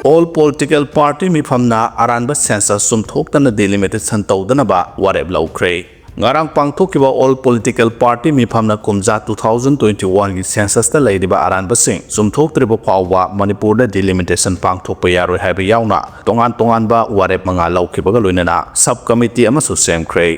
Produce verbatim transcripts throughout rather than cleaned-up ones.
All political party ꯃꯤꯐꯝꯅ ꯑꯔꯥꯟꯕ census ꯆꯨꯝꯊꯣꯛꯇꯅ delimitation ꯇꯧꯗꯅꯕ ꯋꯥꯔꯦꯞ ꯂꯧꯈ꯭ꯔꯦ꯫ ꯉꯔꯥꯡ ꯄꯥꯡꯊꯣꯛꯈꯤꯕ All Political Party ꯃꯤꯐꯝꯅ ꯀꯨꯝꯖꯥ two thousand twenty-one ꯒꯤ census ꯇ ꯂꯩꯔꯤꯕ ꯑꯔꯥꯟꯕꯁꯤꯡ ꯆꯨꯝꯊꯣꯛꯇ꯭ꯔꯤꯕ ꯐꯥꯎꯕ ꯃꯅꯤꯄꯨꯔꯗ delimitation ꯄꯥꯡꯊꯣꯛꯄ ꯌꯥꯔꯣꯏ ꯍꯥꯏꯕ ꯌꯥꯎꯅ ꯇꯣꯉꯥꯟ ꯇꯣꯉꯥꯟꯕ ꯋꯥꯔꯦꯞ ꯃꯉꯥ ꯂꯧꯈꯤꯕꯒ ꯂꯣꯏꯅꯅ sub committee ꯑꯃꯁꯨ ꯁꯦꯝꯈ꯭ꯔꯦ꯫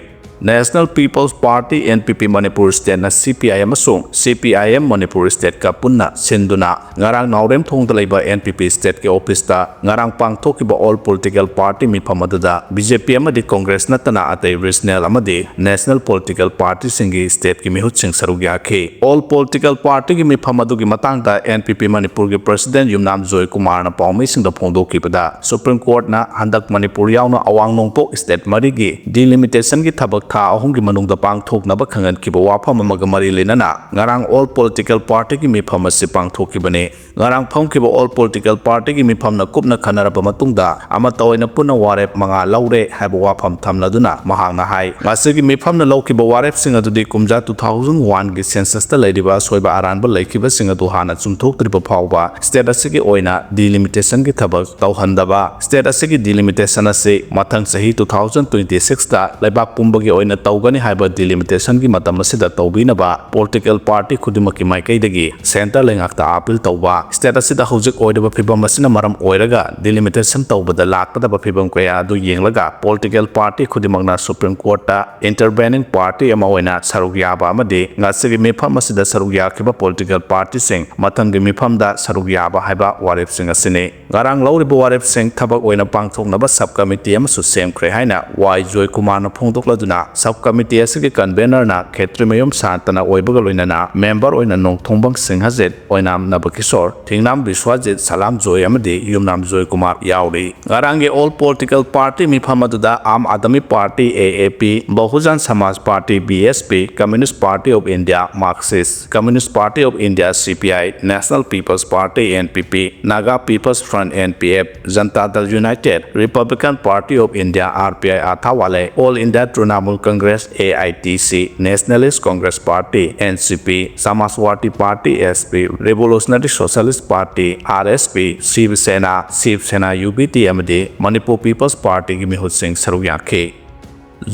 National People's Party, N P P, Manipur state ꯅ C P I ꯑꯃꯁꯨꯡ C P I M Manipur state ꯀ ꯄꯨꯟꯅ ꯁꯤꯟꯗꯨꯅ ꯉꯔꯥꯡ ꯅꯥꯎꯔꯦꯝꯊꯣꯡꯗ ꯂꯩꯕ N P P state ꯀꯤ office ꯇ ꯉꯔꯥꯡ ꯄꯥꯡꯊꯣꯛꯈꯤꯕ All Political Party ꯃꯤꯐꯝ ꯑꯗꯨꯗ B J P ꯑꯃꯗꯤ Congress ꯅꯠꯇꯅ ꯑꯇꯩ regional ꯑꯃꯗꯤ national political party ꯁꯤꯡꯒꯤ state ꯀꯤ ꯃꯤꯍꯨꯠꯁꯤꯡ ꯁꯔꯨꯛ ꯌꯥꯈꯤ꯫ All Political Party ꯒꯤ ꯃꯤꯐꯝ ꯑꯗꯨꯒꯤ ꯃꯇꯥꯡꯗ N P P ꯃꯅꯤꯄꯨꯔꯒꯤ president ꯌꯨꯝꯅꯥꯝ ꯖꯣꯏꯀꯨꯃꯥꯔꯅ ꯄꯥꯎꯃꯤꯁꯤꯡꯗ ꯐꯣꯡꯗꯣꯛꯈꯤꯕꯗ, Supreme Court ꯅ ꯍꯟꯗꯛ ꯃꯅꯤꯄꯨꯔ ꯌꯥꯎꯅ ꯑꯋꯥꯡ ꯅꯣꯡꯄꯣꯛ state ꯃꯔꯤꯒꯤ delimitation ꯒꯤ ꯊꯕꯛ ꯊꯥ ꯑꯍꯨꯝꯒꯤ ꯃꯅꯨꯡꯗ ꯄꯥꯡꯊꯣꯛꯅꯕ ꯈꯪꯍꯟꯈꯤꯕ ꯋꯥꯐꯝ ꯑꯃꯒ ꯃꯔꯤ ꯂꯩꯅꯅ ꯉꯔꯥꯡ All Political Party ꯒꯤ ꯃꯤꯐꯝ ꯑꯁꯤ ꯄꯥꯡꯊꯣꯛꯈꯤꯕꯅꯤ꯫ ꯉꯔꯥꯡ ꯐꯝꯈꯤꯕ All Political Party ꯒꯤ ꯃꯤꯐꯝꯅ ꯀꯨꯞꯅ ꯈꯟꯅꯔꯕ ꯃꯇꯨꯡꯗ ꯑꯃꯠꯇ ꯑꯣꯏꯅ ꯄꯨꯟꯅ ꯋꯥꯔꯦꯞ ꯃꯉꯥ ꯂꯧꯔꯦ ꯍꯥꯏꯕ ꯋꯥꯐꯝ ꯊꯝꯂꯗꯨꯅ ꯃꯍꯥꯛꯅ ꯍꯥꯏ, ꯉꯁꯤꯒꯤ ꯃꯤꯐꯝꯅ ꯂꯧꯈꯤꯕ ꯋꯥꯔꯦꯞꯁꯤꯡ ꯑꯗꯨꯗꯤ ꯀꯨꯝꯖꯥ two thousand one ꯒꯤ census ꯇ ꯂꯩꯔꯤꯕ ꯑꯁꯣꯏꯕ ꯑꯔꯥꯟꯕ ꯂꯩꯈꯤꯕꯁꯤꯡ ꯑꯗꯨ ꯍꯥꯟꯅ ꯆꯨꯝꯊꯣꯛꯇ꯭ꯔꯤꯕ ꯐꯥꯎꯕ state ꯑꯁꯤꯒꯤ ꯑꯣꯏꯅ delimitation ꯒꯤ ꯊꯕꯛ ꯇꯧꯍꯟꯗꯕ, state ꯑꯁꯤꯒꯤ delimitation ꯑꯁꯤ ꯃꯊꯪ ꯆꯍꯤ two thousand twenty-six ꯇ ꯂꯩꯕꯥꯛ ꯄꯨꯝꯕꯒꯤ ꯑꯣꯏꯅ ꯇꯧꯒꯅꯤ ꯍꯥꯏꯕ delimitation ꯒꯤ ꯃꯇꯝ ꯑꯁꯤꯗ ꯇꯧꯕꯤꯅꯕ political party ꯈꯨꯗꯤꯡꯃꯛꯀꯤ ꯃꯥꯏꯀꯩꯗꯒꯤ centre ꯂꯩꯉꯥꯛꯇ appeal ꯇꯧꯕ, state ꯑꯁꯤꯗ ꯍꯧꯖꯤꯛ ꯑꯣꯏꯔꯤꯕ ꯐꯤꯕꯝ ꯑꯁꯤꯅ ꯃꯔꯝ ꯑꯣꯏꯔꯒ delimitation ꯇꯧꯕꯗ ꯂꯥꯛꯀꯗꯕ ꯐꯤꯕꯝ ꯀꯌꯥ ꯑꯗꯨ ꯌꯦꯡꯂꯒ political party ꯈꯨꯗꯤꯡꯃꯛꯅ Supreme Court ꯇ intervening party ꯑꯃ ꯑꯣꯏꯅ ꯁꯔꯨꯛ ꯌꯥꯕ ꯑꯃꯗꯤ ꯉꯁꯤꯒꯤ ꯃꯤꯐꯝ ꯑꯁꯤꯗ ꯁꯔꯨꯛ ꯌꯥꯈꯤꯕ political party ꯁꯤꯡ ꯃꯊꯪꯒꯤ ꯃꯤꯐꯝꯗ ꯁꯔꯨꯛ ꯌꯥꯕ ꯍꯥꯏꯕ ꯋꯥꯔꯦꯞꯁꯤꯡ ꯑꯁꯤꯅꯤ꯫ ꯉꯔꯥꯡ ꯂꯧꯔꯤꯕ ꯋꯥꯔꯦꯞꯁꯤꯡ ꯊꯕꯛ ꯑꯣꯏꯅ ꯄꯥꯡꯊꯣꯛꯅꯕ sub committee ꯑꯃꯁꯨ ꯁꯦꯝꯈ꯭ꯔꯦ ꯍꯥꯏꯅ ꯋꯥꯏ ꯖꯣꯏꯀꯨꯃꯥꯔꯅ ꯐꯣꯡꯗꯣꯛꯂꯗꯨꯅ, sub committee ꯑꯁꯤꯒꯤ convener ꯅ ꯈꯦꯇ꯭ꯔꯤꯃꯌꯨꯝ ꯁꯥꯟꯇꯅ ꯑꯣꯏꯕꯒ ꯂꯣꯏꯅꯅ member ꯑꯣꯏꯅ ꯅꯣꯡꯊꯣꯡꯕꯝ ꯁꯤꯡꯍꯖꯤꯠ, ꯑꯣꯏꯅꯥꯝ ꯅꯕꯀꯤꯁꯣꯔ, ꯊꯤꯡꯅꯥꯝ ꯕꯤꯁ꯭ꯋꯥꯖꯤꯠ, ꯁꯂꯥꯝ ꯖꯣꯏ ꯑꯃꯗꯤ ꯌꯨꯝꯅꯥꯝ ꯖꯣꯏꯀꯨꯃꯥꯔ ꯌꯥꯎꯔꯤ꯫ ꯉꯔꯥꯡꯒꯤ All Political Party ꯃꯤꯐꯝ ꯑꯗꯨꯗ Aam Aadmi Party, A A P, Bahujan Samaj Party, B S P, Communist Party of India, Marxist, Communist Party of India, C P I, National People's Party, N P P, Naga People's Front, N P F, Janata Dal United, Republican Party of India, R P I, Athawale, All India Trinamool Congress, A I T C, Nationalist Congress Party, N C P, Samajwadi Party, S P, Revolutionary Socialist Party, R S P, Shiv Sena, Shiv Sena U B T ꯑꯃꯗꯤ Manipur People's Partyꯒꯤ ꯃꯤꯍꯨꯠꯁꯤꯡ ꯁꯔꯨꯛ ꯌꯥꯈꯤ꯫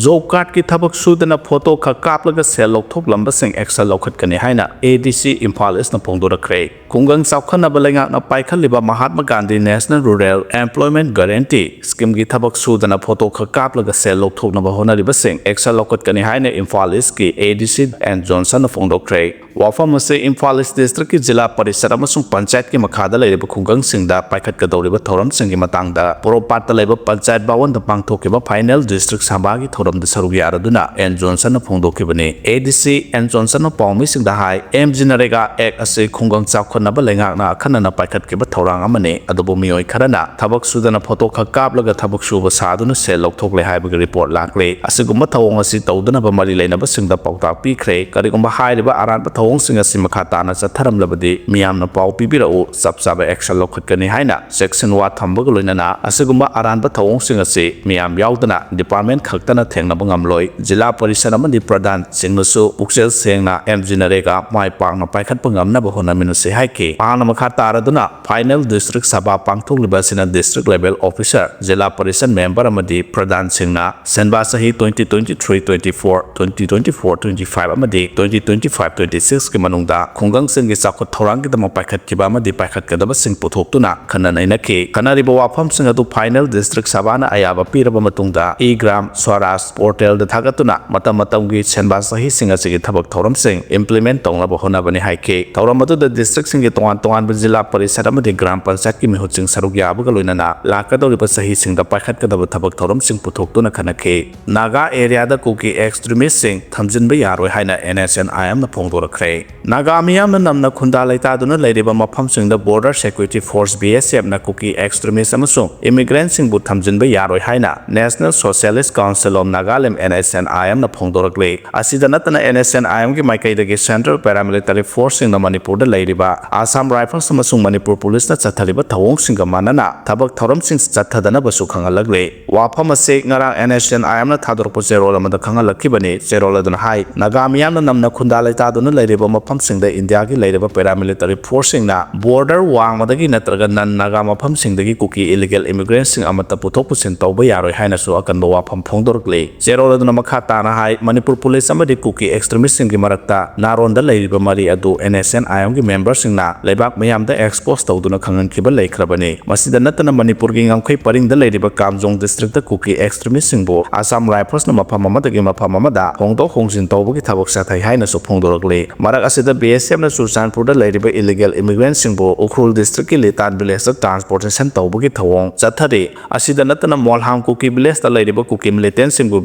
Job ꯀꯥꯔꯗꯀꯤ ꯊꯕꯛ ꯁꯨꯗꯅ photo ꯈꯛ ꯀꯥꯞꯂꯒ ꯁꯦꯜ ꯂꯧꯊꯣꯛꯂꯝꯕꯁꯤꯡ action ꯂꯧꯈꯠꯀꯅꯤ ꯍꯥꯏꯅ A D C Imphal ꯏꯁꯅ ꯐꯣꯡꯗꯣꯔꯛꯈ꯭ꯔꯦ꯫ ꯈꯨꯡꯒꯪ ꯆꯥꯎꯈꯠꯅꯕ ꯂꯩꯉꯥꯛꯅ ꯄꯥꯏꯈꯠꯂꯤꯕ Mahatma Gandhi National Rural Employment Guarantee Schemeꯒꯤ ꯊꯕꯛ ꯁꯨꯗꯅ ꯐꯣꯇꯣ ꯈꯛ ꯀꯥꯞꯂꯒ ꯁꯦꯜ ꯂꯧꯊꯣꯛꯅꯕ ꯍꯣꯠꯅꯔꯤꯕꯁꯤꯡ ꯑꯦꯛꯁꯟ ꯂꯧꯈꯠꯀꯅꯤ ꯍꯥꯏꯅ ꯏꯝꯐꯥꯜ ꯏꯁꯀꯤ A D C ꯑꯦꯟ ꯖꯣꯟꯁꯟꯅ ꯐꯣꯡꯗꯣꯛꯈ꯭ꯔꯦ꯫ ꯋꯥꯐꯝ ꯑꯁꯤ ꯏꯝꯐꯥꯜ ꯏꯁ ꯗꯤꯁꯇ꯭ꯔꯤꯛꯀꯤ ꯖꯤꯂꯥ ꯄꯔꯤꯁꯠ ꯑꯃꯁꯨꯡ ꯄꯟꯆꯥꯌꯠꯀꯤ ꯃꯈꯥꯗ ꯂꯩꯔꯤꯕ ꯈꯨꯡꯒꯪꯁꯤꯡꯗ ꯄꯥꯏꯈꯠꯀꯗꯧꯔꯤꯕ ꯊꯧꯔꯝꯁꯤꯡꯒꯤ ꯃꯇꯥꯡꯗ ꯄꯣꯔꯣꯝꯄꯥꯠꯇ ꯂꯩꯕ ꯄꯟꯆꯥꯌꯠ ꯚꯋꯟꯗ ꯄꯥꯡꯊꯣꯛꯈꯤꯕ ꯐꯥꯏꯅꯦꯜ ꯗꯤꯁꯇ꯭ꯔꯤꯛ ꯁꯚꯥꯒꯤ ꯊꯧꯔꯝꯗ ꯁꯔꯨꯛ ꯌꯥꯔꯗꯨꯅ ꯑꯦꯟ ꯖꯣꯟꯁꯟꯅ ꯐꯣꯡꯗꯣꯛꯈꯤꯕꯅꯤ꯫ A D C ꯑꯦꯟ ꯖꯣꯟꯁꯟꯅ ꯄꯥꯎꯃꯤꯁꯤꯡꯗ ꯍꯥꯏ, M G NREGA Act ꯑꯁꯤ ꯈꯨꯡꯒꯪ ꯆꯥꯎꯈꯠꯅꯕ ꯂꯩꯉꯥꯛꯅ ꯑꯈꯟꯅꯅ ꯄꯥꯏꯈꯠꯈꯤꯕ ꯊꯧꯔꯥꯡ ꯑꯃꯅꯤ, ꯑꯗꯨꯕꯨ ꯃꯤꯑꯣꯏ ꯈꯔꯅ ꯊꯕꯛ ꯁꯨꯗꯅ ꯐꯣꯇꯣ ꯈꯛ ꯀꯥꯞꯂꯒ ꯊꯕꯛ ꯁꯨꯕ ꯁꯥꯗꯨꯅ ꯁꯦꯜ ꯂꯧꯊꯣꯛꯂꯦ ꯍꯥꯏꯕꯒꯤ ꯔꯤꯄꯣꯔꯠ ꯂꯥꯛꯂꯤ꯫ ꯑꯁꯤꯒꯨꯝꯕ ꯊꯧꯑꯣꯡ ꯑꯁꯤ ꯇꯧꯗꯅꯕ ꯃꯔꯤ ꯂꯩꯅꯕꯁꯤꯡꯗ ꯄꯥꯎꯇꯥꯛ ꯄꯤꯈ꯭ꯔꯦ꯫ ꯀꯔꯤꯒꯨꯝꯕ ꯍꯥꯏꯔꯤꯕ ꯑꯔꯥꯟꯕ ꯊꯧꯑꯣꯡꯁꯤꯡ ꯑꯁꯤ ꯃꯈꯥ ꯇꯥꯅ ꯆꯠꯊꯔꯝꯂꯕꯗꯤ ꯃꯤꯌꯥꯝꯅ ꯄꯥꯎ ꯄꯤꯕꯤꯔꯛꯎ, ꯆꯞ ꯆꯥꯕ ꯑꯦꯛꯁꯟ ꯂꯧꯈꯠꯀꯅꯤ ꯍꯥꯏꯅ ꯆꯦꯛꯁꯤꯟ ꯋꯥ ꯊꯝꯕꯒ ꯂꯣꯏꯅꯅ ꯑꯁꯤꯒꯨꯝꯕ ꯑꯔꯥꯟꯕ ꯊꯧꯑꯣꯡꯁꯤꯡ ꯑꯁꯤ ꯃꯤꯌꯥꯝ ꯌꯥꯎꯗꯅ ꯗꯤꯄꯥꯔꯠꯃꯦꯟ ꯈꯛꯇꯅ ꯊꯦꯡꯅꯕ ꯉꯝꯂꯣꯏ꯫ ꯖꯤꯂꯥ ꯄꯔꯤꯁꯠ ꯑꯃꯗꯤ ꯄ꯭ꯔꯙꯥꯟꯁꯤꯡꯅꯁꯨ ꯄꯨꯛꯆꯦꯜ ꯁꯦꯡꯅ M G NREGA ꯃꯥꯏ ꯄꯥꯛꯅ ꯄꯥꯏꯈꯠꯄ ꯉꯝꯅꯕ ꯍꯣꯠꯅꯃꯤꯟꯅꯁꯤ ꯍꯥꯏꯈꯤ꯫ ꯃꯍꯥꯛꯅ ꯃꯈꯥ ꯇꯥꯔꯗꯨꯅ ꯐꯥꯏꯅꯦꯜ ꯗꯤꯁꯇ꯭ꯔꯤꯛ ꯁꯚꯥ ꯄꯥꯡꯊꯣꯛꯂꯤꯕ ꯑꯁꯤꯅ ꯗꯤꯁꯇ꯭ꯔꯤꯛ ꯂꯦꯚꯦꯜ ꯑꯣꯐꯤꯁꯔ, ꯖꯤꯂꯥ ꯄꯔꯤꯁꯠ ꯃꯦꯝꯕꯔ ꯑꯃꯗꯤ ꯄ꯭ꯔꯙꯥꯟꯁꯤꯡꯅ ꯁꯦꯟꯕꯥ ꯆꯍꯤ twenty twenty-three twenty-four, twenty twenty-four twenty-five ꯑꯃꯗꯤ twenty twenty-five twenty-sixꯀꯤ ꯃꯅꯨꯡꯗ ꯈꯨꯡꯒꯪꯁꯤꯡꯒꯤ ꯆꯥꯎꯈꯠ ꯊꯧꯔꯥꯡꯒꯤꯗꯃꯛ ꯄꯥꯏꯈꯠꯈꯤꯕ ꯑꯃꯗꯤ ꯄꯥꯏꯈꯠꯀꯗꯕꯁꯤꯡ ꯄꯨꯊꯣꯛꯇꯨꯅ ꯈꯟꯅ ꯅꯩꯅꯈꯤ꯫ ꯈꯟꯅꯔꯤꯕ ꯋꯥꯐꯝꯁꯤꯡ ꯑꯗꯨ ꯐꯥꯏꯅꯦꯜ ꯗꯤꯁꯇ꯭ꯔꯤꯛ ꯁꯚꯥꯅ ꯑꯌꯥꯕ ꯄꯤꯔꯕ ꯃꯇꯨꯡꯗ E-Gram Swaraj ꯄꯣꯔꯇꯦꯜꯗ ꯊꯥꯒꯠꯇꯨꯅ ꯃꯇꯝ ꯃꯇꯝꯒꯤ ꯁꯦꯟꯕꯥ ꯆꯍꯤꯁꯤꯡ ꯑꯁꯤꯒꯤ ꯊꯕꯛ ꯊꯧꯔꯝꯁꯤꯡ ꯏꯝꯄ꯭ꯂꯤꯃꯦꯟ ꯇꯧꯅꯕ ꯍꯣꯠꯅꯕꯅꯤ ꯍꯥꯏꯈꯤ꯫ ꯊꯧꯔꯝ ꯑꯗꯨꯗ ꯗꯤꯁꯇ꯭ꯔꯤꯛꯁꯤꯡꯒꯤ ꯇꯣꯉꯥꯟ ꯇꯣꯉꯥꯟꯕ ꯖꯤꯂꯥ ꯄꯔꯤꯁꯠ ꯑꯃꯗꯤ ꯒ꯭ꯔꯥꯝ ꯄꯟꯆꯥꯌꯠꯀꯤ ꯃꯤꯍꯨꯠꯁꯤꯡ ꯁꯔꯨꯛ ꯌꯥꯕꯒ ꯂꯣꯏꯅꯅ ꯂꯥꯛꯀꯗꯧꯔꯤꯕ ꯆꯍꯤꯁꯤꯡꯗ ꯄꯥꯏꯈꯠꯀꯗꯕ ꯊꯕꯛ ꯊꯧꯔꯝꯁꯤꯡ ꯄꯨꯊꯣꯛꯇꯨꯅ ꯈꯟꯅꯈꯤ꯫ ꯅꯥꯒꯥ ꯑꯦꯔꯤꯌꯥꯗ ꯀꯨꯀꯤ ꯑꯦꯛꯁꯇ꯭ꯔꯤꯃꯤꯁꯁꯤꯡ ꯊꯝꯖꯤꯟꯕ ꯌꯥꯔꯣꯏ ꯍꯥꯏꯅ N S N I Mꯅ ꯐꯣꯡꯗꯣꯔꯛꯈ꯭ꯔꯦ꯫ Naga ꯃꯤꯌꯥꯝꯅ ꯅꯝꯅ ꯈꯨꯟꯗꯥ ꯂꯩꯇꯥꯗꯨꯅ ꯂꯩꯔꯤꯕ ꯃꯐꯝꯁꯤꯡꯗ Border Security Force, B S Fꯅ ꯀꯨꯀꯤ ꯑꯦꯛꯁꯇ꯭ꯔꯤꯃꯤꯁ ꯑꯃꯁꯨꯡ ꯏꯃꯤꯒ꯭ꯔꯦꯟꯠꯁꯤꯡꯕꯨ ꯊꯝꯖꯤꯟꯕ ꯌꯥꯔꯣꯏ ꯍꯥꯏꯅ National Socialist Council ꯅꯥꯒꯥꯂꯦꯟ NSCN-IMꯅ ꯐꯣꯡꯗꯣꯔꯛꯂꯤ꯫ ꯑꯁꯤꯗ ꯅꯠꯇꯅ NSCN-IMꯒꯤ ꯃꯥꯏꯀꯩꯗꯒꯤ Central Paramilitary Forceꯁꯤꯡꯅ ꯃꯅꯤꯄꯨꯔꯗ ꯂꯩꯔꯤꯕ Assam Rifles ꯑꯃꯁꯨꯡ ꯃꯅꯤꯄꯨꯔ ꯄꯨꯂꯤꯁꯅ ꯆꯠꯊꯔꯤꯕ ꯊꯧꯑꯣꯡꯁꯤꯡꯒ ꯃꯥꯟꯅꯅ ꯊꯕꯛ ꯊꯧꯔꯝꯁꯤꯡ ꯆꯠꯊꯗꯅꯕꯁꯨ ꯈꯪꯍꯜꯂꯛꯂꯤ꯫ ꯋꯥꯐꯝ ꯑꯁꯤ ꯉꯔꯥꯡ NSCN-IMꯅ ꯊꯥꯗꯣꯔꯛꯄ ꯆꯦꯔꯣꯜ ꯑꯃꯗ ꯈꯪꯍꯜꯂꯛꯈꯤꯕꯅꯤ꯫ ꯆꯦꯔꯣꯜ ꯑꯗꯨꯅ ꯍꯥꯏ, ꯅꯥꯒꯥ ꯃꯤꯌꯥꯝꯅ ꯅꯝꯅ ꯈꯨꯟꯗꯥ ꯂꯩꯇꯥꯗꯨꯅ ꯂꯩꯔꯤꯕ ꯃꯐꯝꯁꯤꯡꯗ ꯏꯟꯗꯤꯌꯥꯒꯤ ꯂꯩꯔꯤꯕ Paramilitary Forceꯁꯤꯡꯅ border ꯋꯥꯡꯃꯗꯒꯤ ꯅꯠꯇ꯭ꯔꯒ non-Naga ꯃꯐꯝꯁꯤꯡꯗꯒꯤ ꯀꯨꯀꯤ illegal immigrantꯁꯤꯡ ꯑꯃꯠꯇ ꯄꯨꯊꯣꯛ ꯄꯨꯁꯤꯟ ꯇꯧꯕ ꯌꯥꯔꯣꯏ ꯍꯥꯏꯅꯁꯨ ꯑꯀꯟꯕ ꯋꯥꯐꯝ ꯐꯣꯡꯗꯣꯔꯛꯂꯤ꯫ ꯆꯦꯔꯣꯜ ꯑꯗꯨꯅ ꯃꯈꯥ ꯇꯥꯅ ꯍꯥꯏ, ꯃꯅꯤꯄꯨꯔ ꯄꯨꯂꯤꯁ ꯑꯃꯗꯤ ꯀꯨꯀꯤ extremistꯁꯤꯡꯒꯤ ꯃꯔꯛꯇ ꯅꯥꯔꯣꯟꯗ ꯂꯩꯔꯤꯕ ꯃꯔꯤ ꯑꯗꯨ NSCN-IMꯒꯤ memberꯁꯤꯡꯅ ꯂꯩꯕꯥꯛ ꯃꯤꯌꯥꯝꯗ expose ꯇꯧꯗꯨꯅ ꯈꯪꯍꯟꯈꯤꯕ ꯂꯩꯈ꯭ꯔꯕꯅꯤ꯫ ꯃꯁꯤꯗ ꯅꯠꯇꯅ ꯃꯅꯤꯄꯨꯔꯒꯤ ꯉꯝꯈꯩ ꯄꯔꯤꯡꯗ ꯂꯩꯔꯤꯕ ꯀꯥꯝꯖꯣꯡ districtꯇ ꯀꯨꯀꯤ extremistꯁꯤꯡꯕꯨ Assam Riflesꯅ ꯃꯐꯝ ꯑꯃꯗꯒꯤ ꯃꯐꯝ ꯑꯃꯗ ꯍꯣꯡꯗꯣꯛ ꯍꯣꯡꯖꯤꯟ ꯇꯧꯕꯒꯤ ꯊꯕꯛ ꯆꯠꯊꯩ ꯍꯥꯏꯅꯁꯨ ꯐꯣꯡꯗꯣꯔꯛꯂꯤ꯫ ꯃꯔꯛ ꯑꯁꯤꯗ BSFꯅ ꯆꯨꯔꯆꯥꯟꯄꯨꯔꯗ ꯂꯩꯔꯤꯕ illegal immigrantꯁꯤꯡꯕꯨ ꯎꯈ꯭ꯔꯨꯜ districtꯀꯤ ꯂꯤꯇꯥꯟ villageꯇ transportation ꯇꯧꯕꯒꯤ ꯊꯧꯑꯣꯡ ꯆꯠꯊꯔꯤ꯫ ꯑꯁꯤꯗ ꯅꯠꯇꯅ ꯃꯣꯜꯍꯥꯡ ꯀꯨꯀꯤ villageꯇ ꯂꯩꯔꯤꯕ ꯀꯨꯀꯤ militantꯁꯤꯡꯕꯨ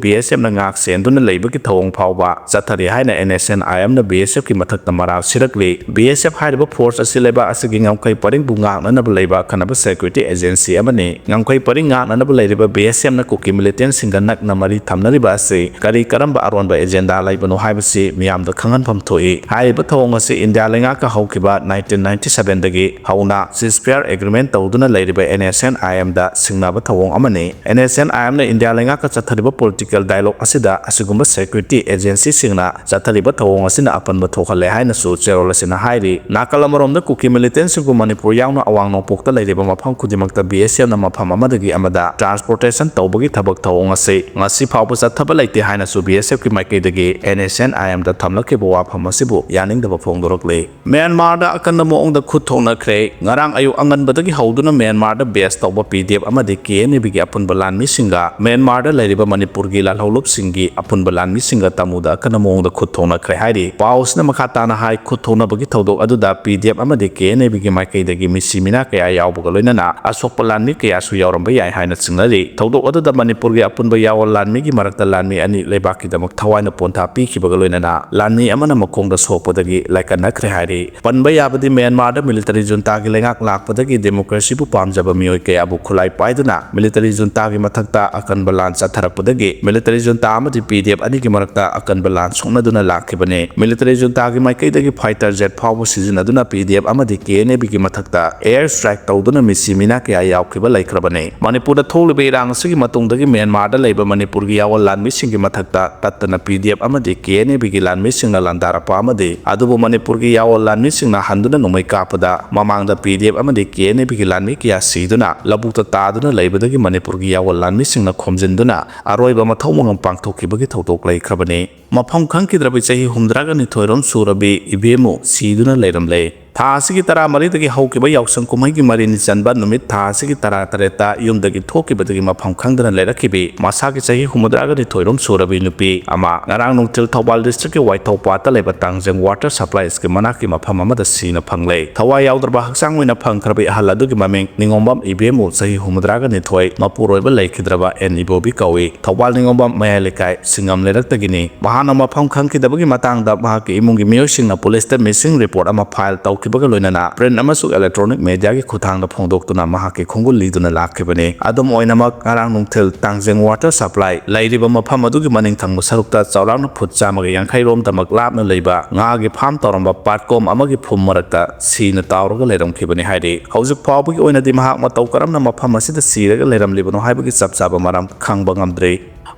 BSFꯅ ꯉꯥꯛ ꯁꯦꯟꯗꯨꯅ ꯂꯩꯕꯒꯤ ꯊꯧꯑꯣꯡ ꯐꯥꯎꯕ ꯆꯠꯊꯔꯤ ꯍꯥꯏꯅ NSCN-IMꯅ BSFꯀꯤ ꯃꯊꯛꯇ ꯃꯔꯥꯜ ꯁꯤꯔꯛꯂꯤ꯫ BSF ꯍꯥꯏꯔꯤꯕ force ꯑꯁꯤ ꯂꯩꯕꯥꯛ ꯑꯁꯤꯒꯤ ꯉꯝꯈꯩ ꯄꯔꯤꯡꯕꯨ ꯉꯥꯛꯅꯅꯕ ꯂꯩꯕ ꯑꯈꯟꯅꯕ security agency ꯑꯃꯅꯤ꯫ ꯉꯝꯈꯩ ꯄꯔꯤꯡ ꯉꯥꯛꯅꯅꯕ ꯂꯩꯔꯤꯕ BSFꯅ ꯀꯨꯀꯤ militantꯁꯤꯡꯒ ꯅꯛꯅ ꯃꯔꯤ ꯊꯝꯅꯔꯤꯕ ꯑꯁꯤ ꯀꯔꯤ ꯀꯔꯝꯕ ꯑꯔꯣꯟꯕ agenda ꯂꯩꯕꯅꯣ ꯍꯥꯏꯕꯁꯤ ꯃꯤꯌꯥꯝꯗ ꯈꯪꯍꯟꯐꯝ ꯊꯣꯛꯏ꯫ ꯍꯥꯏꯔꯤꯕ ꯊꯧꯑꯣꯡ ꯑꯁꯤ ꯏꯟꯗꯤꯌꯥ ꯂꯩꯉꯥꯛꯀ ꯍꯧꯈꯤꯕ nineteen ninety sevenꯗꯒꯤ ꯍꯧꯅ ceasefire agreement ꯇꯧꯗꯨꯅ ꯂꯩꯔꯤꯕ NSCN-IMꯗ ꯁꯤꯡꯅꯕ ꯊꯧꯑꯣꯡ ꯑꯃꯅꯤ꯫ NSCN-IMꯅ ꯏꯟꯗꯤꯌꯥ ꯂꯩꯉꯥꯛꯀ ꯆꯠꯊꯔꯤꯕ political dialogue ꯑꯁꯤꯗ ꯑꯁꯤꯒꯨꯝꯕ security agencyꯁꯤꯡꯅ ꯆꯠꯊꯔꯤꯕ ꯊꯧꯑꯣꯡ ꯑꯁꯤꯅ ꯑꯄꯟꯕ ꯊꯣꯛꯍꯜꯂꯦ ꯍꯥꯏꯅꯁꯨ ꯆꯦꯔꯣꯜ ꯑꯁꯤꯅ ꯍꯥꯏꯔꯤ꯫ ꯅꯥꯀꯜ ꯑꯃꯔꯣꯝꯗ ꯀꯨꯀꯤ militantꯁꯤꯡꯕꯨ ꯃꯅꯤꯄꯨꯔ ꯌꯥꯎꯅ ꯑꯋꯥꯡ ꯅꯣꯡꯄꯣꯛꯇ ꯂꯩꯔꯤꯕ ꯃꯐꯝ ꯈꯨꯗꯤꯡꯃꯛꯇ BSFꯅ ꯃꯐꯝ ꯑꯃꯗꯒꯤ ꯑꯃꯗ transportation ꯇꯧꯕꯒꯤ ꯊꯕꯛ ꯊꯧꯑꯣꯡ ꯑꯁꯤ ꯉꯁꯤ ꯐꯥꯎꯕ ꯆꯠꯊꯕ ꯂꯩꯇꯦ ꯍꯥꯏꯅꯁꯨ BSFꯀꯤ ꯃꯥꯏꯀꯩꯗꯒꯤ NSCN-IMꯗ ꯊꯝꯂꯛꯈꯤꯕ ꯋꯥꯐꯝ ꯑꯁꯤꯕꯨ ꯌꯥꯅꯤꯡꯗꯕ ꯐꯣꯡꯗꯣꯔꯛꯂꯤ꯫ ꯃ꯭ꯌꯥꯟꯃꯥꯔꯗ ꯑꯀꯟꯕ ꯃꯑꯣꯡꯗ ꯈꯨꯠ ꯊꯣꯛꯅꯈ꯭ꯔꯦ꯫ ꯉꯔꯥꯡ ꯑꯌꯨꯛ ꯑꯉꯟꯕꯗꯒꯤ ꯍꯧꯗꯨꯅ ꯃ꯭ꯌꯥꯟꯃꯥꯔꯗ base ꯇꯧꯕ PDF ꯑꯃꯗꯤ KNAꯒꯤ ꯑꯄꯨꯟꯕ ꯂꯥꯟꯃꯤꯁꯤꯡꯒ ꯃ꯭ꯌꯥꯟꯃꯥꯔꯗ ꯂꯩꯔꯤꯕ ꯃꯅꯤꯄꯨꯔꯒꯤ ꯂꯥꯜꯍꯧꯂꯨꯞꯁꯤꯡꯒꯤ ꯑꯄꯨꯟꯕ ꯂꯥꯟꯃꯤꯁꯤꯡꯒ ꯇꯥꯃꯨꯗ ꯑꯀꯟꯕ ꯃꯑꯣꯡꯗ ꯈꯨꯠ ꯊꯣꯛꯅꯈ꯭ꯔꯦ ꯍꯥꯏꯔꯤ꯫ ꯄꯥꯎ ꯑꯁꯤꯅ ꯃꯈꯥ ꯇꯥꯅ ꯍꯥꯏ, ꯈꯨꯠ ꯊꯣꯛꯅꯕꯒꯤ ꯊꯧꯗꯣꯛ ꯑꯗꯨꯗ PDF ꯑꯃꯗꯤ KNAꯒꯤ ꯃꯥꯏꯀꯩꯗꯒꯤ ꯃꯤꯁꯤ ꯃꯤꯅꯥ ꯀꯌꯥ ꯌꯥꯎꯕꯒ ꯂꯣꯏꯅꯅ ꯑꯁꯣꯛꯄ ꯂꯥꯟꯃꯤ ꯀꯌꯥꯁꯨ ꯌꯥꯎꯔꯝꯕ ꯌꯥꯏ ꯍꯥꯏꯅ ꯆꯤꯡꯅꯔꯤ꯫ ꯊꯧꯗꯣꯛ ꯑꯗꯨꯗ ꯃꯅꯤꯄꯨꯔꯒꯤ ꯑꯄꯨꯟꯕ ꯌꯥꯑꯣꯟ ꯂꯥꯟꯃꯤꯒꯤ ꯃꯔꯛꯇ ꯂꯥꯟꯃꯤ ꯑꯅꯤ ꯂꯩꯕꯥꯛꯀꯤꯗꯃꯛ ꯊꯋꯥꯏꯅ ꯄꯣꯟꯊꯥ ꯄꯤꯈꯤꯕꯒ ꯂꯣꯏꯅꯅ ꯂꯥꯟꯃꯤ ꯑꯃꯅ ꯃꯈꯣꯡꯗ ꯁꯣꯛꯄꯗꯒꯤ ꯂꯥꯏꯀꯠꯅꯈ꯭ꯔꯦ ꯍꯥꯏꯔꯤ꯫ ꯄꯟꯕ ꯌꯥꯕꯗꯤ ꯃ꯭ꯌꯥꯟꯃꯥꯔꯗ military juntaꯒꯤ ꯂꯩꯉꯥꯛ ꯂꯥꯛꯄꯗꯒꯤ democracyꯕꯨ ꯄꯥꯝꯖꯕ ꯃꯤꯑꯣꯏ ꯀꯌꯥꯕꯨ ꯈꯨꯠꯂꯥꯏ ꯄꯥꯏꯗꯨꯅ military juntaꯒꯤ ꯃꯊꯛꯇ ꯑꯀꯟꯕ ꯂꯥꯟ ꯆꯠꯊꯔꯛꯄꯗꯒꯤ ꯒꯤ military junta ꯑꯃꯗꯤ P D F ꯑꯅꯤꯒꯤ ꯃꯔꯛꯇ ꯑꯀꯟꯕ ꯂꯥꯟ ꯁꯣꯛꯅꯗꯨꯅ ꯂꯥꯛꯈꯤꯕꯅꯤ꯫ Military juntaꯒꯤ ꯃꯥꯏꯀꯩꯗꯒꯤ fighter jet ꯐꯥꯎꯕ ꯁꯤꯖꯤꯟꯅꯗꯨꯅ P D F ꯑꯃꯗꯤ K N A Bꯒꯤ ꯃꯊꯛꯇ air strike ꯇꯧꯗꯨꯅ ꯃꯤꯁꯤ ꯃꯤꯅꯥ ꯀꯌꯥ ꯌꯥꯎꯈꯤꯕ ꯂꯩꯈ꯭ꯔꯕꯅꯤ꯫ ꯃꯅꯤꯄꯨꯔꯗ ꯊꯣꯛꯂꯤꯕ ꯏꯔꯥꯡ ꯑꯁꯤꯒꯤ ꯃꯇꯨꯡꯗꯒꯤ ꯃ꯭ꯌꯥꯟꯃꯥꯔꯗ ꯂꯩꯕ ꯃꯅꯤꯄꯨꯔꯒꯤ ꯌꯥꯑꯣꯟ ꯂꯥꯟꯃꯤꯁꯤꯡꯒꯤ ꯃꯊꯛꯇ ꯇꯠꯇꯅ P D F ꯑꯃꯗꯤ K N A Bꯒꯤ ꯂꯥꯟꯃꯤꯁꯤꯡꯅ ꯂꯥꯟꯗꯥꯔꯛꯄ ꯑꯃꯗꯤ ꯑꯗꯨꯕꯨ ꯃꯅꯤꯄꯨꯔꯒꯤ ꯌꯥꯑꯣꯟ ꯂꯥꯟꯃꯤꯁꯤꯡꯅ ꯍꯟꯗꯨꯅ ꯅꯣꯡꯃꯩ ꯀꯥꯞꯄꯗ ꯃꯃꯥꯡꯗ P D F ꯑꯃꯗꯤ K N A Bꯒꯤ ꯂꯥꯟꯃꯤ ꯀꯌꯥ ꯁꯤꯗꯨꯅ ꯂꯧꯕꯨꯛꯇ ꯇꯥꯗꯨꯅ ꯂꯩꯕꯗꯒꯤ ꯃꯅꯤꯄꯨꯔꯒꯤ ꯌꯥꯑꯣꯟ ꯂꯥꯟꯃꯤꯁꯤꯡꯅ ꯈꯣꯝꯖꯤꯟꯗꯨꯅ ꯑꯔꯣꯏꯕ ꯃꯊꯧ ꯃꯉꯝ ꯄꯥꯡꯊꯣꯛꯈꯤꯕꯒꯤ ꯊꯧꯗꯣꯛ ꯂꯩꯈ꯭ꯔꯕꯅꯤ꯫ ꯃꯐꯝ ꯈꯪꯈꯤꯗ꯭ꯔꯕꯤ ꯆꯍꯤ ꯍꯨꯝꯗ꯭ꯔꯥꯒ ꯅꯤꯊꯣꯏꯔꯣꯝ ꯁꯨꯔꯕꯤ ꯏꯕꯦꯝꯃꯨ ꯁꯤꯗꯨꯅ ꯂꯩꯔꯝꯂꯦ꯫ ꯊꯥ ꯑꯁꯤꯒꯤ ꯇꯔꯥꯃꯔꯤꯗꯒꯤ ꯍꯧꯈꯤꯕ ꯌꯥꯎꯁꯪ ꯀꯨꯝꯍꯩꯒꯤ ꯃꯔꯤꯅꯤ ꯆꯟꯕ ꯅꯨꯃꯤꯠ ꯊꯥ ꯑꯁꯤꯒꯤ ꯇꯔꯥꯇꯔꯦꯠꯇ ꯌꯨꯝꯗꯒꯤ ꯊꯣꯛꯈꯤꯕꯗꯒꯤ ꯃꯐꯝ ꯈꯪꯗꯅ ꯂꯩꯔꯛꯈꯤꯕꯤ ꯃꯁꯥꯒꯤ ꯆꯍꯤ ꯍꯨꯝꯐꯨꯇꯔꯥꯒ ꯅꯤꯊꯣꯏꯔꯣꯝ ꯁꯨꯔꯕꯤ ꯅꯨꯄꯤ ꯑꯃ ꯉꯔꯥꯡ ꯅꯨꯡꯊꯤꯜ ꯊꯧꯕꯥꯜ districtꯀꯤ ꯋꯥꯏꯊꯧ ꯄꯥꯠꯇ ꯂꯩꯕ ꯇꯥꯡꯖꯦꯡ water suppliesꯀꯤ ꯃꯅꯥꯛꯀꯤ ꯃꯐꯝ ꯑꯃꯗ ꯁꯤꯅ ꯐꯪꯂꯦ꯫ ꯊꯋꯥꯏ ꯌꯥꯎꯗ꯭ꯔꯕ ꯍꯛꯆꯥꯡ ꯑꯣꯏꯅ ꯐꯪꯈ꯭ꯔꯕꯤ ꯑꯍꯜ ꯑꯗꯨꯒꯤ ꯃꯃꯤꯡ ꯅꯤꯉꯣꯝꯕꯝ ꯏꯕꯦꯝꯃꯨ ꯆꯍꯤ ꯍꯨꯝꯐꯨꯇꯔꯥꯒ ꯅꯤꯊꯣꯏ, ꯃꯄꯨꯔꯣꯏꯕ ꯂꯩꯈꯤꯗ꯭ꯔꯕ ꯑꯦꯟ ꯏꯕꯣꯕꯤ ꯀꯧꯏ꯫ ꯊꯧꯕꯥꯜ ꯅꯤꯉꯣꯝꯕꯝ ꯃꯌꯥꯏ ꯂꯩꯀꯥꯏ ꯁꯤꯡꯉꯝ ꯂꯩꯔꯛꯇꯒꯤꯅꯤ꯫ ꯃꯍꯥꯛꯅ ꯃꯐꯝ ꯈꯪꯈꯤꯗꯕꯒꯤ ꯃꯇꯥꯡꯗ ꯃꯍꯥꯛꯀꯤ ꯏꯃꯨꯡꯒꯤ ꯃꯤꯑꯣꯏꯁꯤꯡꯅ ꯄꯨꯂꯤꯁꯇ missing report ꯑꯃ file ꯇꯧꯈꯤꯕꯒ ꯂꯣꯏꯅꯅ print ꯑꯃꯁꯨꯡ electronic mediaꯒꯤ ꯈꯨꯠꯊꯥꯡꯗ ꯐꯣꯡꯗꯣꯛꯇꯨꯅ ꯃꯍꯥꯛꯀꯤ ꯈꯣꯡꯒꯨꯜ ꯂꯤꯗꯨꯅ ꯂꯥꯛꯈꯤꯕꯅꯤ꯫ ꯑꯗꯨꯝ ꯑꯣꯏꯅꯃꯛ, ꯉꯔꯥꯡ ꯅꯨꯡꯊꯤꯜ ꯇꯥꯡꯖꯦꯡ water supply ꯂꯩꯔꯤꯕ ꯃꯐꯝ ꯑꯗꯨꯒꯤ ꯃꯅꯤꯡ ꯊꯪꯕ ꯁꯔꯨꯛꯇ ꯆꯥꯎꯔꯥꯛꯅ ꯐꯨꯠ ꯆꯥꯝꯃꯒ ꯌꯥꯡꯈꯩ ꯔꯣꯝꯗꯃꯛ ꯂꯥꯞꯅ ꯂꯩꯕ ꯉꯥꯒꯤ farm ꯇꯧꯔꯝꯕ ꯄꯥꯠꯀꯣꯝ ꯑꯃꯒꯤ ꯐꯨꯝ ꯃꯔꯛꯇ ꯁꯤꯅ ꯇꯥꯎꯔꯒ ꯂꯩꯔꯝꯈꯤꯕꯅꯤ ꯍꯥꯏꯔꯤ꯫ ꯍꯧꯖꯤꯛ ꯐꯥꯎꯕꯒꯤ ꯑꯣꯏꯅꯗꯤ ꯃꯍꯥꯛ ꯃꯇꯧ ꯀꯔꯝꯅ ꯃꯐꯝ ꯑꯁꯤꯗ ꯁꯤꯔꯒ ꯂꯩꯔꯝꯂꯤꯕꯅꯣ ꯍꯥꯏꯕꯒꯤ ꯆꯞ ꯆꯥꯕ ꯃꯔꯝ ꯈꯪꯕ ꯉꯝꯗ꯭ꯔꯤ꯫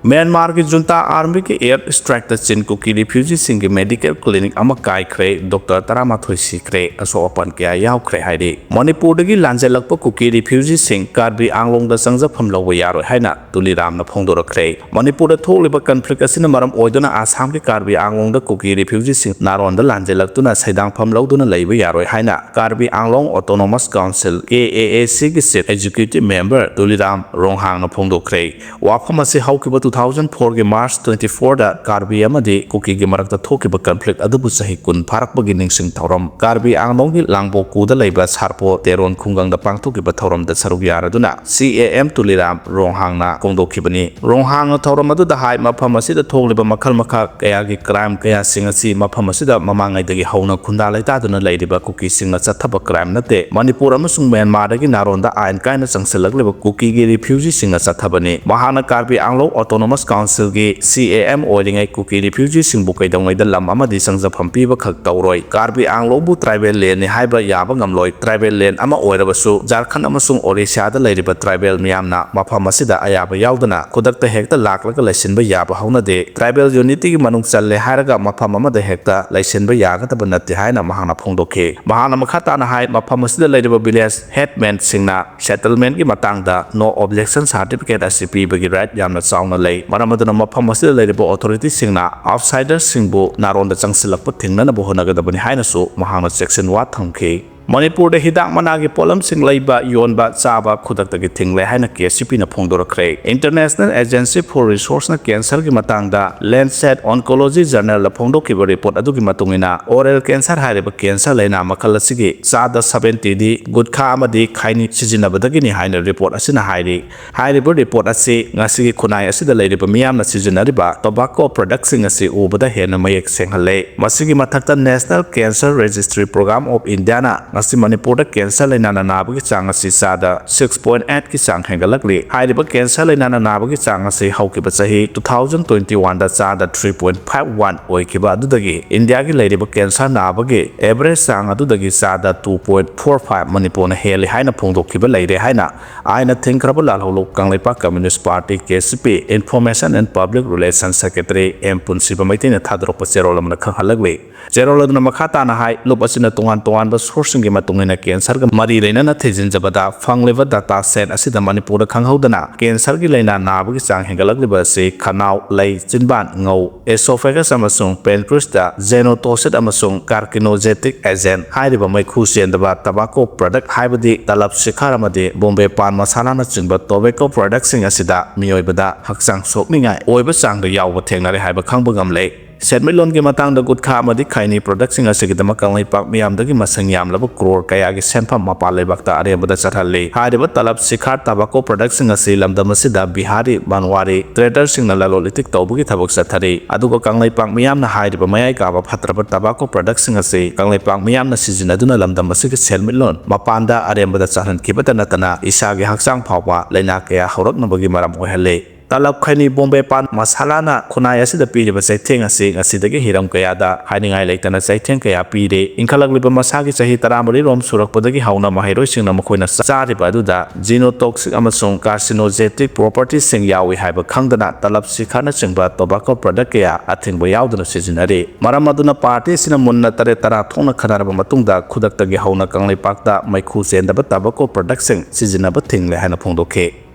ꯃ꯭ꯌꯥꯟꯃꯥꯔꯒꯤ junta armyꯒꯤ air strikeꯇ ꯆꯤꯟ ꯀꯨꯀꯤ refugeeꯁꯤꯡꯒꯤ medical clinic ꯑꯃ ꯀꯥꯏꯈ꯭ꯔꯦ, doctor ꯇꯔꯥꯃꯥꯊꯣꯏ ꯁꯤꯈ꯭ꯔꯦ, ꯑꯁꯣꯛ ꯑꯄꯟ ꯀꯌꯥ ꯌꯥꯎꯈ꯭ꯔꯦ ꯍꯥꯏꯔꯤ꯫ ꯃꯅꯤꯄꯨꯔꯗꯒꯤ ꯂꯥꯟꯖꯦꯜꯂꯛꯄ ꯀꯨꯀꯤ refugeeꯁꯤꯡ ꯀꯥꯔꯕꯤ ꯑꯥꯡꯂꯣꯡꯗ ꯆꯪꯖꯐꯝ ꯂꯧꯕ ꯌꯥꯔꯣꯏ ꯍꯥꯏꯅ ꯇꯨꯂꯤꯔꯥꯝꯅ ꯐꯣꯡꯗꯣꯔꯛꯈ꯭ꯔꯦ꯫ ꯃꯅꯤꯄꯨꯔꯗ ꯊꯣꯛꯂꯤꯕ conflict ꯑꯁꯤꯅ ꯃꯔꯝ ꯑꯣꯏꯗꯨꯅ ꯑꯁꯥꯝꯒꯤ ꯀꯥꯔꯕꯤ ꯑꯥꯡꯂꯣꯡꯗ ꯀꯨꯀꯤ refugeeꯁꯤꯡ ꯅꯥꯔꯣꯟꯗ ꯂꯥꯟꯖꯦꯜꯂꯛꯇꯨꯅ ꯁꯩꯗꯥꯡꯐꯝ ꯂꯧꯗꯨꯅ ꯂꯩꯕ ꯌꯥꯔꯣꯏ ꯍꯥꯏꯅ ꯀꯥꯔꯕꯤ ꯑꯥꯡꯂꯣꯡ autonomous council, K A A Cꯒꯤ chief executive member ꯇꯨꯂꯤꯔꯥꯝ ꯔꯣꯡꯍꯥꯡꯅ ꯐꯣꯡꯗꯣꯛꯈ꯭ꯔꯦ꯫ ꯋꯥꯐꯝ ꯑꯁꯤ ꯍꯧꯈꯤꯕ two thousand fourꯒꯤ March twenty fourꯗ ꯀꯥꯔꯕꯤ ꯑꯃꯗꯤ ꯀꯨꯀꯤꯒꯤ ꯃꯔꯛꯇ ꯊꯣꯛꯈꯤꯕ conflict ꯑꯗꯨꯕꯨ ꯆꯍꯤ ꯀꯨꯟ ꯐꯥꯔꯛꯄꯒꯤ ꯅꯤꯡꯁꯤꯡ ꯊꯧꯔꯝ ꯀꯥꯔꯕꯤ ꯑꯥꯡꯂꯣꯡꯒꯤ ꯂꯥꯡꯕꯣꯀꯨꯗ ꯂꯩꯕ ꯁꯥꯔꯄꯣ ꯇꯦꯔꯣꯟ ꯈꯨꯡꯒꯪꯗ ꯄꯥꯡꯊꯣꯛꯈꯤꯕ ꯊꯧꯔꯝꯗ ꯁꯔꯨꯛ ꯌꯥꯔꯗꯨꯅ ꯁꯤ ꯑꯦ ꯑꯦꯝ ꯇꯨꯂꯤꯔꯥꯝ ꯔꯣꯡꯍꯥꯡꯅ ꯐꯣꯡꯗꯣꯛꯈꯤꯕꯅꯤ꯫ ꯔꯣꯡꯍꯥꯡꯅ ꯊꯧꯔꯝ ꯑꯗꯨꯗ ꯍꯥꯏ, ꯃꯐꯝ ꯑꯁꯤꯗ ꯊꯣꯛꯂꯤꯕ ꯃꯈꯜ ꯃꯈꯥ ꯀꯌꯥꯒꯤ crime ꯀꯌꯥꯁꯤꯡ ꯑꯁꯤ ꯃꯐꯝ ꯑꯁꯤꯗ ꯃꯃꯥꯡꯉꯩꯗꯒꯤ ꯍꯧꯅ ꯈꯨꯟꯗꯥ ꯂꯩꯇꯥꯗꯨꯅ ꯂꯩꯔꯤꯕ ꯀꯨꯀꯤꯁꯤꯡꯅ ꯆꯠꯊꯕ crime ꯅꯠꯇꯦ꯫ ꯃꯅꯤꯄꯨꯔ ꯑꯃꯁꯨꯡ ꯃ꯭ꯌꯥꯟꯃꯥꯔꯗꯒꯤ ꯅꯥꯔꯣꯟꯗ ꯑꯥꯏꯟ ꯀꯥꯏꯅ ꯆꯪꯁꯤꯜꯂꯛꯂꯤꯕ ꯀꯨꯀꯤꯒꯤ refugeeꯁꯤꯡꯅ ꯆꯠꯊꯕꯅꯤ꯫ ꯃꯍꯥꯛꯅ ꯀꯥꯔꯕꯤ ꯑꯥꯡꯂꯣꯡ Autonomous Councilꯒꯤ C A M ꯑꯣꯏꯔꯤꯉꯩ ꯀꯨꯀꯤ refugeeꯁꯤꯡꯕꯨ ꯀꯩꯗꯧꯉꯩꯗ ꯂꯝ ꯑꯃꯗꯤ ꯆꯪꯖꯐꯝ ꯄꯤꯕ ꯈꯛ ꯇꯧꯔꯣꯏ꯫ ꯀꯥꯔꯕꯤ ꯑꯥꯡꯂꯣꯡꯕꯨ tribal landꯅꯤ ꯍꯥꯏꯕ ꯌꯥꯕ ꯉꯝꯂꯣꯏ꯫ Tribal land ꯑꯃ ꯑꯣꯏꯔꯕꯁꯨ ꯖꯥꯔꯈꯟ ꯑꯃꯁꯨꯡ ꯑꯣꯔꯤꯁꯥꯗ ꯂꯩꯔꯤꯕ tribal ꯃꯤꯌꯥꯝꯅ ꯃꯐꯝ ꯑꯁꯤꯗ ꯑꯌꯥꯕ ꯌꯥꯎꯗꯅ ꯈꯨꯗꯛꯇ ꯍꯦꯛꯇ ꯂꯥꯛꯂꯒ ꯂꯩꯁꯤꯟꯕ ꯌꯥꯕ ꯍꯧꯅꯗꯦ꯫ Tribal unityꯒꯤ ꯃꯅꯨꯡ ꯆꯜꯂꯦ ꯍꯥꯏꯔꯒ ꯃꯐꯝ ꯑꯃꯗ ꯍꯦꯛꯇ ꯂꯩꯁꯤꯟꯕ ꯌꯥꯒꯗꯕ ꯅꯠꯇꯦ ꯍꯥꯏꯅ ꯃꯍꯥꯛꯅ ꯐꯣꯡꯗꯣꯛꯈꯤ꯫ ꯃꯍꯥꯛꯅ ꯃꯈꯥ ꯇꯥꯅ ꯍꯥꯏ, ꯃꯐꯝ ꯑꯁꯤꯗ ꯂꯩꯔꯤꯕ village headmanꯁꯤꯡꯅ settlementꯀꯤ ꯃꯇꯥꯡꯗ no objectionꯁ certificate ꯑꯁꯤ ꯄꯤꯕꯒꯤ right ꯌꯥꯝꯅ ꯆꯥꯎꯅ ꯂꯩ꯫ ꯃꯔꯝ ꯑꯗꯨꯅ ꯃꯐꯝ ꯑꯁꯤꯗ ꯂꯩꯔꯤꯕ authorityꯁꯤꯡꯅ outsiderꯁꯤꯡꯕꯨ ꯅꯥꯔꯣꯟꯗ ꯆꯪꯁꯤꯜꯂꯛꯄ ꯊꯤꯡꯅꯅꯕ ꯍꯣꯠꯅꯒꯗꯕꯅꯤ ꯍꯥꯏꯅꯁꯨ ꯃꯍꯥꯛꯅ ꯆꯦꯛꯁꯤꯟ ꯋꯥ ꯊꯝꯈꯤ꯫ ꯃꯅꯤꯄꯨꯔꯗ ꯍꯤꯗꯥꯛ ꯃꯅꯥꯒꯤ ꯄꯣꯠꯂꯝꯁꯤꯡ ꯂꯩꯕ, ꯌꯣꯟꯕ, ꯆꯥꯕ ꯈꯨꯗꯛꯇꯒꯤ ꯊꯤꯡꯂꯦ ꯍꯥꯏꯅ KCPꯅ ꯐꯣꯡꯗꯣꯔꯛꯈ꯭ꯔꯦ꯫ International Agency for Researchꯅ cancerꯒꯤ ꯃꯇꯥꯡꯗ Lancet Oncology Journalꯗ ꯐꯣꯡꯗꯣꯛꯈꯤꯕ report ꯑꯗꯨꯒꯤ ꯃꯇꯨꯡ ꯏꯟꯅ, oral cancer ꯍꯥꯏꯔꯤꯕ cancer ꯂꯩꯅꯥ ꯃꯈꯜ ꯑꯁꯤꯒꯤ ꯆꯥꯗ seventyꯗꯤ ꯒꯨꯠꯈꯥ ꯑꯃꯗꯤ ꯈꯥꯏꯅꯤ ꯁꯤꯖꯤꯟꯅꯕꯗꯒꯤꯅꯤ ꯍꯥꯏꯅ report ꯑꯁꯤꯅ ꯍꯥꯏꯔꯤ꯫ ꯍꯥꯏꯔꯤꯕ report ꯑꯁꯤ ꯉꯁꯤꯒꯤ ꯈꯨꯟꯅꯥꯏ ꯑꯁꯤꯗ ꯂꯩꯔꯤꯕ ꯃꯤꯌꯥꯝꯅ ꯁꯤꯖꯤꯟꯅꯔꯤꯕ tobacco productꯁꯤꯡ ꯑꯁꯤ ꯎꯕꯗ ꯍꯦꯟꯅ ꯃꯌꯦꯛ ꯁꯦꯡꯍꯜꯂꯦ꯫ ꯃꯁꯤꯒꯤ ꯃꯊꯛꯇ National Cancer Registry Program of Indiaꯅ ꯉꯁꯤ ꯃꯅꯤꯄꯨꯔꯗ cancer ꯂꯩꯅꯥꯅ ꯅꯥꯕꯒꯤ ꯆꯥꯡ ꯑꯁꯤ ꯆꯥꯗ six point eightꯀꯤ ꯆꯥꯡ ꯍꯦꯟꯒꯠꯂꯛꯂꯤ꯫ ꯍꯥꯏꯔꯤꯕ cancer ꯂꯩꯅꯥꯅ ꯅꯥꯕꯒꯤ ꯆꯥꯡ ꯑꯁꯤ ꯍꯧꯈꯤꯕ ꯆꯍꯤ two thousand twenty oneꯗ ꯆꯥꯗ three point five one ꯑꯣꯏꯈꯤꯕ ꯑꯗꯨꯗꯒꯤ ꯏꯟꯗꯤꯌꯥꯒꯤ ꯂꯩꯔꯤꯕ cancer ꯅꯥꯕꯒꯤ average ꯆꯥꯡ ꯑꯗꯨꯗꯒꯤ ꯆꯥꯗ two point four five ꯃꯅꯤꯄꯨꯔꯅ ꯍꯦꯜꯂꯤ ꯍꯥꯏꯅ ꯐꯣꯡꯗꯣꯛꯈꯤꯕ ꯂꯩꯔꯦ ꯍꯥꯏꯅ ꯑꯥꯏꯅ ꯊꯤꯡꯈ꯭ꯔꯕ ꯂꯥꯜꯍꯧꯂꯨ Kangleipak Communist Party, KCP, Information and Public Relations Secretary M ꯄꯨꯟꯁꯤꯕ ꯃꯩꯇꯩꯅ ꯊꯥꯗꯣꯔꯛꯄ ꯆꯦꯔꯣꯜ ꯑꯃꯅ ꯈꯪꯍꯜꯂꯛꯂꯤ꯫ ꯆꯦꯔꯣꯜ ꯑꯗꯨꯅ ꯃꯈꯥ ꯇꯥꯅ ꯍꯥꯏ, ꯂꯨꯞ ꯑꯁꯤꯅ ꯇꯣꯉꯥꯟ ꯇꯣꯉꯥꯟꯕ sourceꯁꯤꯡꯒꯤ ꯃꯇꯨꯡ ꯏꯟꯅ cancerꯒ ꯃꯔꯤ ꯂꯩꯅꯅ ꯊꯤꯖꯤꯟꯖꯕꯗ ꯐꯪꯂꯤꯕ data set ꯑꯁꯤꯗ ꯃꯅꯤꯄꯨꯔꯗ ꯈꯪꯍꯧꯗꯅ cancerꯒꯤ ꯂꯩꯅꯥ ꯅꯥꯕꯒꯤ ꯆꯥꯡ ꯍꯦꯟꯒꯠꯂꯛꯂꯤꯕ ꯑꯁꯤ ꯈꯅꯥꯎ, ꯂꯩ, ꯆꯤꯟꯕꯥꯟ, ꯉꯧ, esophagus ꯑꯃꯁꯨꯡ pancreasꯇ genotoxic ꯑꯃꯁꯨꯡ carcinogenic agent ꯍꯥꯏꯔꯤꯕ ꯃꯩꯈꯨ ꯆꯦꯟꯗꯕ tobacco product ꯍꯥꯏꯕꯗꯤ ꯇꯂꯞ, ꯁꯤꯈꯥꯔ ꯑꯃꯗꯤ ꯕꯣꯝꯕꯦ ꯄꯥꯟ ꯃꯁꯥꯂꯥꯅꯆꯤꯡꯕ tobacco productꯁꯤꯡ ꯑꯁꯤꯗ ꯃꯤꯑꯣꯏꯕꯗ ꯍꯛꯆꯥꯡ ꯁꯣꯛꯅꯤꯡꯉꯥꯏ ꯑꯣꯏꯕ ꯆꯥꯡꯗ ꯌꯥꯎꯕ ꯊꯦꯡꯅꯔꯦ ꯍꯥꯏꯕ ꯈꯪꯕ ꯉꯝꯂꯦ꯫ ꯁꯦꯟꯃꯤꯠꯂꯣꯟꯒꯤ ꯃꯇꯥꯡꯗ ꯒꯨꯠꯈꯥ ꯑꯃꯗꯤ ꯈꯥꯏꯅꯤ productꯁꯤꯡ ꯑꯁꯤꯒꯤꯗꯃꯛ ꯀꯪꯂꯩꯄꯥꯛ ꯃꯤꯌꯥꯝꯗꯒꯤ ꯃꯁꯤꯡ ꯌꯥꯝꯂꯕ crore ꯀꯌꯥꯒꯤ ꯁꯦꯟꯐꯝ ꯃꯄꯥꯟ ꯂꯩꯕꯥꯛꯇ ꯑꯔꯦꯝꯕꯗ ꯆꯠꯍꯜꯂꯤ꯫ ꯍꯥꯏꯔꯤꯕ ꯇꯂꯞ, ꯁꯤꯈꯥꯔ, tobacco productꯁꯤꯡ ꯑꯁꯤ ꯂꯝꯗꯝ ꯑꯁꯤꯗ ꯕꯤꯍꯥꯔꯤ, ꯃꯥꯟꯋꯥꯔꯤ traderꯁꯤꯡꯅ ꯂꯂꯣꯟ ꯏꯇꯤꯛ ꯇꯧꯕꯒꯤ ꯊꯕꯛ ꯆꯠꯊꯔꯤ꯫ ꯑꯗꯨꯒ ꯀꯪꯂꯩꯄꯥꯛ ꯃꯤꯌꯥꯝꯅ ꯍꯥꯏꯔꯤꯕ ꯃꯌꯥꯏ ꯀꯥꯕ ꯐꯠꯇ꯭ꯔꯕ tobacco productꯁꯤꯡ ꯑꯁꯤ ꯀꯪꯂꯩꯄꯥꯛ ꯃꯤꯌꯥꯝꯅ ꯁꯤꯖꯤꯟꯅꯗꯨꯅ ꯂꯝꯗꯝ ꯑꯁꯤꯒꯤ ꯁꯦꯟꯃꯤꯠꯂꯣꯟ ꯃꯄꯥꯟꯗ ꯑꯔꯦꯝꯕꯗ ꯆꯠꯍꯟꯈꯤꯕꯇ ꯅꯠꯇꯅ ꯏꯁꯥꯒꯤ ꯍꯛꯆꯥꯡ ꯐꯥꯎꯕ ꯂꯥꯏꯅꯥ ꯀꯌꯥ ꯍꯧꯔꯛꯅꯕꯒꯤ ꯃꯔꯝ ꯑꯣꯏꯍꯜꯂꯤ꯫ ꯇꯂꯞ ꯈꯩꯅꯤ, ꯕꯣꯝꯕꯦ ꯄꯥꯟ ꯃꯁꯥꯂꯥꯅ ꯈꯨꯟꯅꯥꯏ ꯑꯁꯤꯗ ꯄꯤꯔꯤꯕ ꯆꯩꯊꯦꯡ ꯑꯁꯤ ꯉꯁꯤꯗꯒꯤ ꯍꯤꯔꯝ ꯀꯌꯥꯗ ꯍꯥꯏꯅꯤꯡꯉꯥꯏ ꯂꯩꯇꯅ ꯆꯩꯊꯦꯡ ꯀꯌꯥ ꯄꯤꯔꯦ꯫ ꯏꯟꯈꯠꯂꯛꯂꯤꯕ ꯃꯁꯥꯒꯤ ꯆꯍꯤ ꯇꯔꯥꯃꯔꯤ ꯔꯣꯝ ꯁꯨꯔꯛꯄꯗꯒꯤ ꯍꯧꯅ ꯃꯍꯩꯔꯣꯏꯁꯤꯡꯅ ꯃꯈꯣꯏꯅ ꯆꯥꯔꯤꯕ ꯑꯗꯨꯗ genotoxic ꯑꯃꯁꯨꯡ carcinogenic property ꯁꯤꯡ ꯌꯥꯎꯏ ꯍꯥꯏꯕ ꯈꯪꯗꯅ ꯇꯂꯞ, ꯁꯤꯈꯥꯔꯅꯆꯤꯡꯕ tobacco product ꯀꯌꯥ ꯑꯊꯤꯡꯕ ꯌꯥꯎꯗꯅ ꯁꯤꯖꯤꯟꯅꯔꯤ꯫ ꯃꯔꯝ ꯑꯗꯨꯅ ꯄꯥꯔꯇꯤ ꯑꯁꯤꯅ ꯃꯨꯟꯅ ꯇꯔꯦꯠ ꯇꯔꯥ ꯊꯣꯛꯅ ꯈꯟꯅꯔꯕ ꯃꯇꯨꯡꯗ ꯈꯨꯗꯛꯇꯒꯤ ꯍꯧꯅ ꯀꯪꯂꯩꯄꯥꯛꯇ ꯃꯩꯈꯨ ꯆꯦꯟꯗꯕ tobacco product ꯁꯤꯡ ꯁꯤꯖꯤꯟꯅꯕ ꯊꯤꯡꯂꯦ ꯍꯥꯏꯅ ꯐꯣꯡꯗꯣꯛꯈꯤ꯫